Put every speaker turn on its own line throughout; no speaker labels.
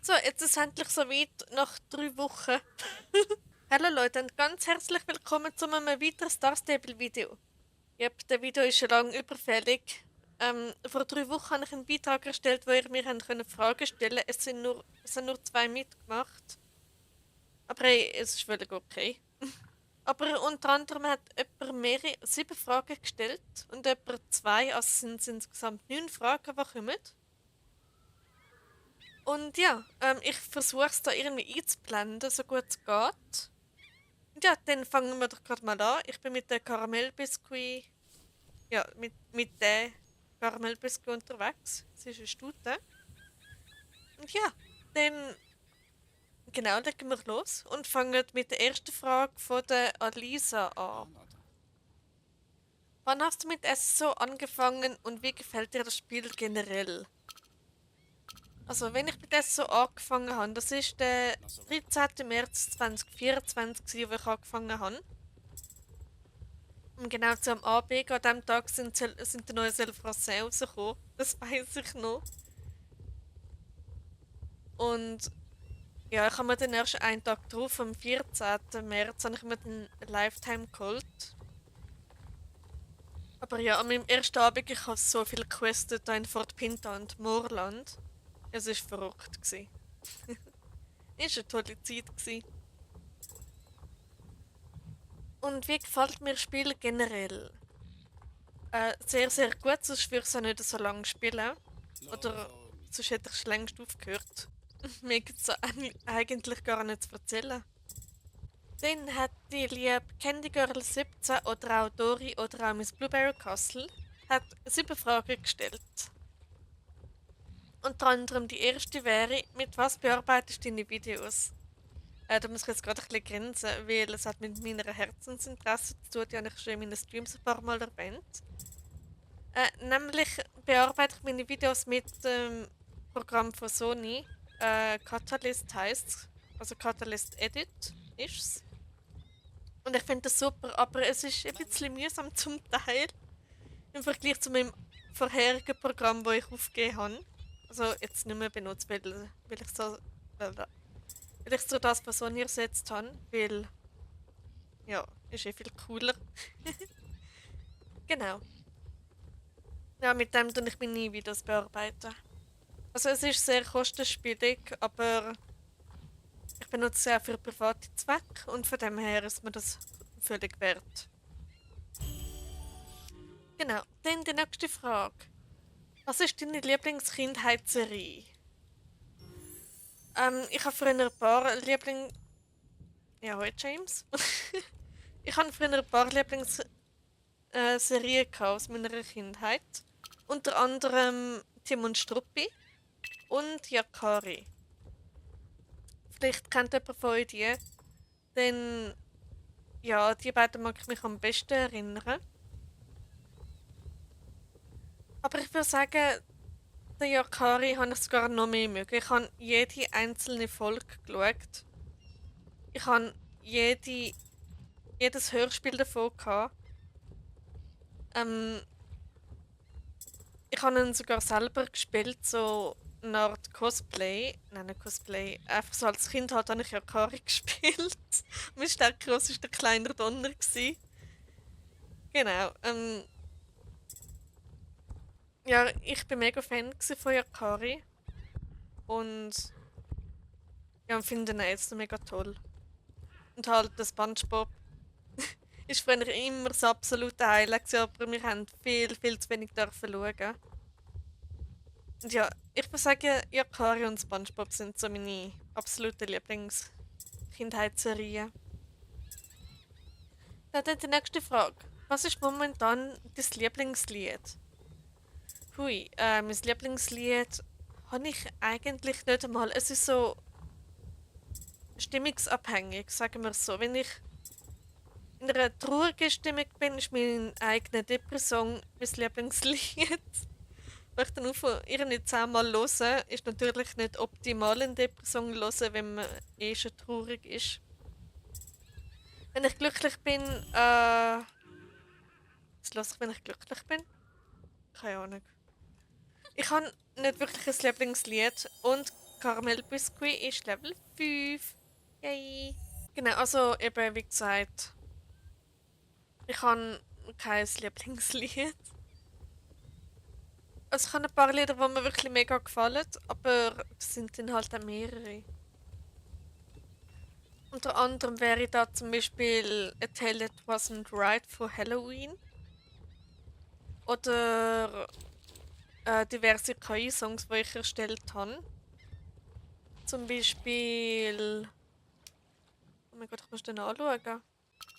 So, jetzt ist es endlich soweit, nach 3 Wochen. Hallo Leute und ganz herzlich willkommen zu einem weiteren Star Stable Video. Yep, der Video ist schon lange überfällig. Vor 3 Wochen habe ich einen Beitrag erstellt, wo ihr mir Fragen stellen könnt. Es sind nur 2 mitgemacht. Aber hey, es ist völlig okay. Aber unter anderem hat jemand 7 Fragen gestellt und jemand 2, also sind es insgesamt 9 Fragen, die kommen. Und ja, ich versuche es da irgendwie einzublenden, so gut es geht. Und ja, dann fangen wir doch gerade mal an. Ich bin mit der Karamellbiskuit, ja, mit der Karamellbiskuit unterwegs. Sie ist eine Stute. Und ja, dann, genau, legen wir los und fangen mit der ersten Frage von der Alisa an. Wann hast du mit SSO angefangen und wie gefällt dir das Spiel generell? Also, wenn ich mit SSO angefangen habe, das ist der 13. März 2024, wo ich angefangen habe. Um genau zu am Abend, an diesem Tag sind die neuen Selfrassen rausgekommen. Das weiß ich noch. Und ja, ich habe mir den erst einen Tag drauf, am 14. März, habe ich mir den Lifetime geholt. Aber ja, an meinem ersten Abend, ich habe so viel gequestet in Fort Pinta und Moorland. Es war verrückt. Es war eine tolle Zeit. Und wie gefällt mir das Spiel generell? Sehr, sehr gut, sonst würde ich es auch nicht so lange spielen. Oder sonst hätte ich schon längst aufgehört. Mir gibt es eigentlich gar nichts zu erzählen. Dann hat die liebe Candy Girl 17 oder auch Dori oder auch Miss Blueberry Castle hat 7 Fragen gestellt. Unter anderem die erste wäre, mit was bearbeitest du deine Videos? Da muss ich jetzt gerade ein bisschen grinsen, weil es hat mit meiner Herzensinteresse zu tun, die habe ich schon in meinen Streams ein paar Mal erwähnt. Nämlich bearbeite ich meine Videos mit dem Programm von Sony. Catalyst heißt, also Catalyst Edit ist's. Und ich finde das super, aber es ist ein bisschen mühsam zum Teil im Vergleich zu meinem vorherigen Programm, das ich aufgegeben habe. Also jetzt nicht mehr benutzt, weil ich so, weil ich so das von Sony ersetzt habe, weil ja, ist viel cooler. Genau. Ja, mit dem tue ich meine Videos bearbeiten. Also es ist sehr kostenspielig, aber ich benutze es ja für private Zwecke und von dem her ist mir das völlig wert. Genau, dann die nächste Frage. Was ist deine Lieblingskindheitsserie? Ich habe früher ein paar Ja, heute James. Ich habe früher ein paar Lieblingsserien aus meiner Kindheit. Unter anderem Tim und Struppi und Yakari. Vielleicht kennt jemand von euch die. Denn ja, die beiden mag ich mich am besten erinnern. Aber ich würde sagen, den Yakari habe ich sogar noch mehr mögen. Ich habe jede einzelne Folge geschaut. Ich habe jedes Hörspiel davon gehabt. Ähm, ich habe ihn sogar selber gespielt, so eine Art Cosplay. Nein, nicht Cosplay. Einfach so als Kind halt habe ich Yakari gespielt. Mein Stärkeros war der kleine Donner. Genau. Ja, ich bin mega Fan von Yakari. Und ja, finde ihn jetzt mega toll. Und halt das SpongeBob ist früher immer das absolute Highlight gewesen, aber wir haben viel, viel zu wenig dürfen schauen. Und ja, ich würde sagen, Yakari und SpongeBob sind so meine absoluten Lieblings-Kindheitsserien. Dann die nächste Frage. Was ist momentan dein Lieblingslied? Hui, mein Lieblingslied habe ich eigentlich nicht einmal. Es ist so stimmungsabhängig, sagen wir es so. Wenn ich in einer traurigen Stimmung bin, ist mein eigener Depri-Song mein Lieblingslied. Weil ich dann auf irgendwie 10-mal höre, ist natürlich nicht optimal, einen Depri-Song hören, wenn man eh schon traurig ist. Wenn ich glücklich bin, was höre ich, wenn ich glücklich bin? Keine Ahnung. Ich habe nicht wirklich ein Lieblingslied und Karamellbiskuit ist Level 5. Yay. Genau, also eben wie gesagt, ich habe kein Lieblingslied. Also ich habe ein paar Lieder, die mir wirklich mega gefallen, aber es sind dann halt auch mehrere. Unter anderem wäre da zum Beispiel A Tale That Wasn't Right for Halloween oder diverse KI-Songs, die ich erstellt habe. Zum Beispiel. Oh mein Gott, ich muss den anschauen.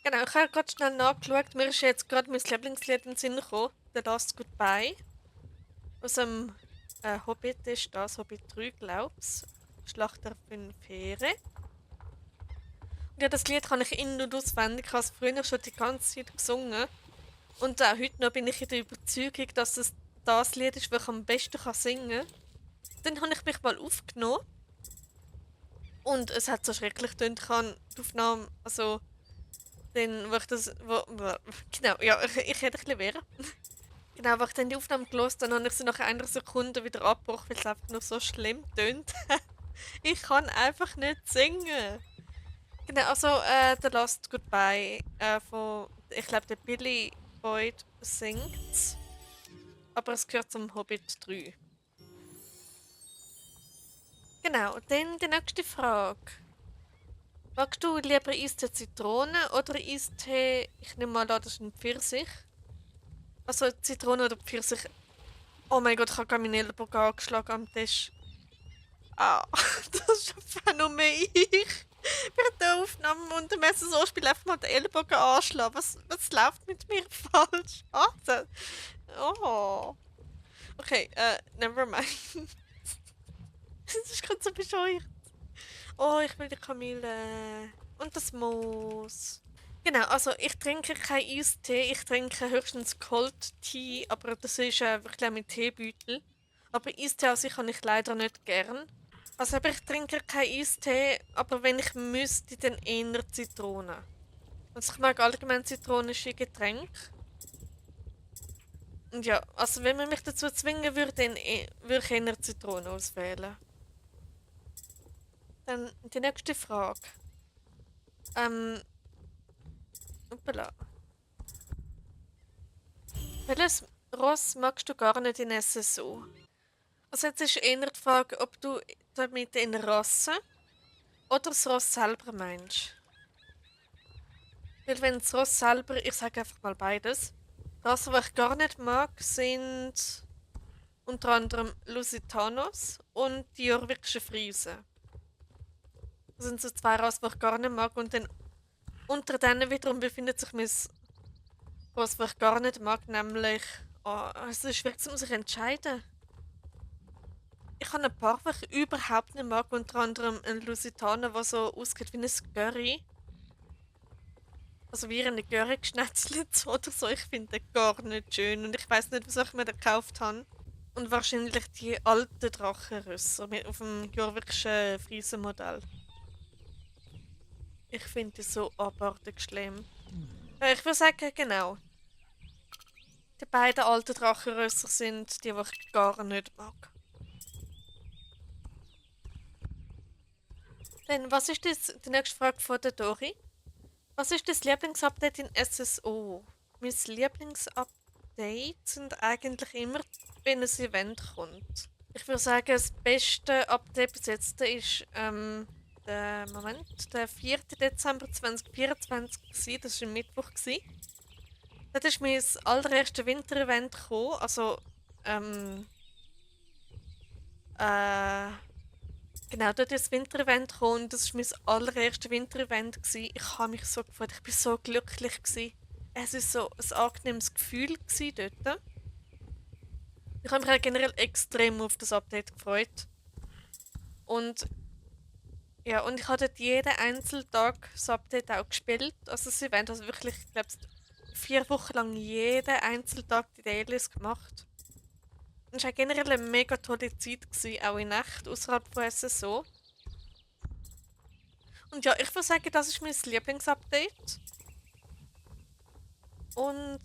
Genau, ich habe gerade schnell nachgeschaut. Mir ist jetzt gerade mein Lieblingslied in den Sinn gekommen. The Last Goodbye. Aus dem Hobbit ist das, Hobbit 3, glaub's. Schlacht der fünf Heere. Und ja, das Lied kann ich in- und auswendig. Ich habe es früher schon die ganze Zeit gesungen. Und auch heute noch bin ich in der Überzeugung, dass es das Lied ist, das ich am besten singen kann. Dann habe ich mich mal aufgenommen. Und es hat so schrecklich getönt. Ich habe die Aufnahme, also, dann, wo ich das, genau, ja, ich hätte ein bisschen wehren. Genau, wo ich dann die Aufnahme gelesen habe, habe ich sie nach einer Sekunde wieder abgebrochen, weil es einfach nur so schlimm tönt. Ich kann einfach nicht singen. Genau, also, The Last Goodbye, von, ich glaube, der Billy Boyd singt, aber es gehört zum Hobbit 3. Genau, dann die nächste Frage. Magst du lieber Eistee Zitrone oder Eistee, ich nehme mal an, das ist ein Pfirsich? Also Zitrone oder Pfirsich. Oh mein Gott, ich habe gerade meinen Ellbogen angeschlagen am Tisch. Ah, das ist ein Phänomen. Ich während der Aufnahme und dem Messer so spiele einfach mal den Ellbogen anschlagen. Was läuft mit mir falsch? Ah, oh. Okay, never mind. Das ist gerade so bescheuert. Oh, ich will die Kamille. Und das Moos. Genau, also ich trinke keinen Eistee, ich trinke höchstens Cold Tea, aber das ist wirklich mit Teebeutel. Aber Eistee an sich habe ich leider nicht gern. Also aber ich trinke keinen Eistee, aber wenn ich müsste, dann eher Zitrone. Also ich mag allgemein zitronische Getränke. Und ja, also wenn man mich dazu zwingen würde, dann würde ich eher Zitrone auswählen. Dann die nächste Frage. Ähm, Uppala. Welches Ross magst du gar nicht in SSO? Also jetzt ist eher die Frage, ob du damit in Rasse oder das Ross selber meinst. Weil wenn das Ross selber, ich sage einfach mal beides. Rassen, die ich gar nicht mag, sind unter anderem Lusitanos und die Jorvikische Friesen. Das sind so zwei Rassen, die ich gar nicht mag. Und dann unter denen wiederum befindet sich mein Ross, das ich gar nicht mag, nämlich... Oh, es ist schwierig, um sich entscheiden. Ich habe ein paar, die ich überhaupt nicht mag, unter anderem einen Lusitaner, der so aussieht wie ein Curry. Also wie eine Curry geschnetzelt oder so. Ich finde den gar nicht schön und ich weiß nicht, was ich mir da gekauft habe. Und wahrscheinlich die alten Drachenrösser auf dem jorvikischen Friesenmodell. Ich finde die so abartig schlimm. Ich würde sagen, genau. Die beiden alten Drachenrösser sind die ich gar nicht mag. Dann, was ist das, die nächste Frage von der Dori? Was ist das Lieblingsupdate in SSO? Mein Lieblingsupdate sind eigentlich immer, wenn ein Event kommt. Ich würde sagen, das beste Update bis jetzt ist der 4. Dezember 2024 gewesen. Das war ein Mittwoch gewesen. Dort ist mein allererste Winter-Event gekommen. Also, ähm, äh, genau, dort ist das Winter-Event gekommen und das war mein allererstes Winter-Event gewesen. Ich habe mich so gefreut, ich war so glücklich gewesen. Es war so ein angenehmes Gefühl gewesen dort. Ich habe mich auch generell extrem auf das Update gefreut. Und ja, und ich habe dort jeden Einzeltag das Update auch gespielt. Also das Event, also wirklich, ich glaube, 4 Wochen lang jeden Einzeltag die Dailies gemacht. Und es war generell eine mega tolle Zeit, gewesen, auch in Nacht, außerhalb von SSO. Und ja, ich würde sagen, das ist mein Lieblingsupdate. Und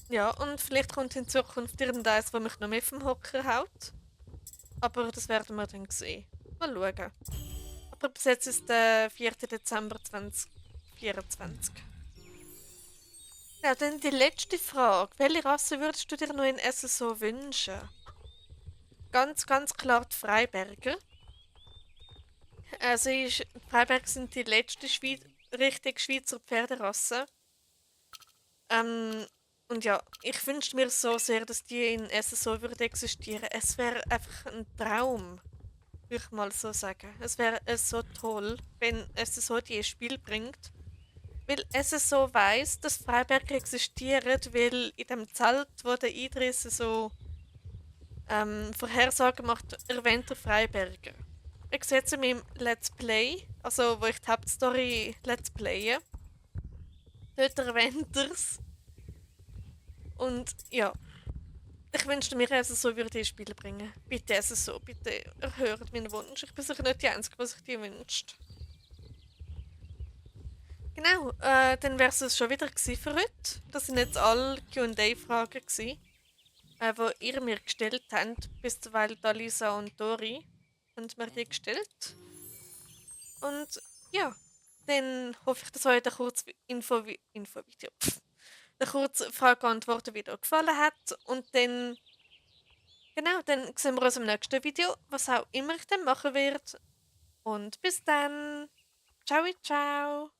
ja, und vielleicht kommt in Zukunft irgendeins, das mich noch mehr vom Hocker haut. aber das werden wir dann sehen. Mal schauen. Aber bis jetzt ist der 4. Dezember 2024. Ja, dann die letzte Frage. Welche Rasse würdest du dir noch in SSO wünschen? Ganz, ganz klar die Freiberger. Die Freiberger sind die letzte richtig Schweizer Pferderasse. Ähm, und ja, ich wünschte mir so sehr, dass die in SSO würde existieren. Es wäre einfach ein Traum, würde ich mal so sagen. Es wäre so toll, wenn SSO die ins Spiel bringt. Weil SSO weiss, dass Freiberger existieren, weil in dem Zelt, wo der Idris so Vorhersagen macht, erwähnt er Freiberger. Ich sehe es in meinem Let's Play, also wo ich die Hauptstory Let's Playe. Dort erwähnt er es. Und ja, ich wünschte mir, SSO würde die Spiele bringen. Bitte SSO, bitte erhört meinen Wunsch. Ich bin sicher nicht die Einzige, die sich die wünscht. Genau, dann wäre es schon wieder für heute. Das sind jetzt alle Q&A-Fragen die ihr mir gestellt habt, bis weil da Lisa und Dori haben mir die gestellt. Und ja, dann hoffe ich, dass euch der kurze Infovideo, der kurze Frage-Antwort-Video gefallen hat. Und dann, genau, dann sehen wir uns im nächsten Video, was auch immer ich dann machen werde. Und bis dann. Ciao, ciao.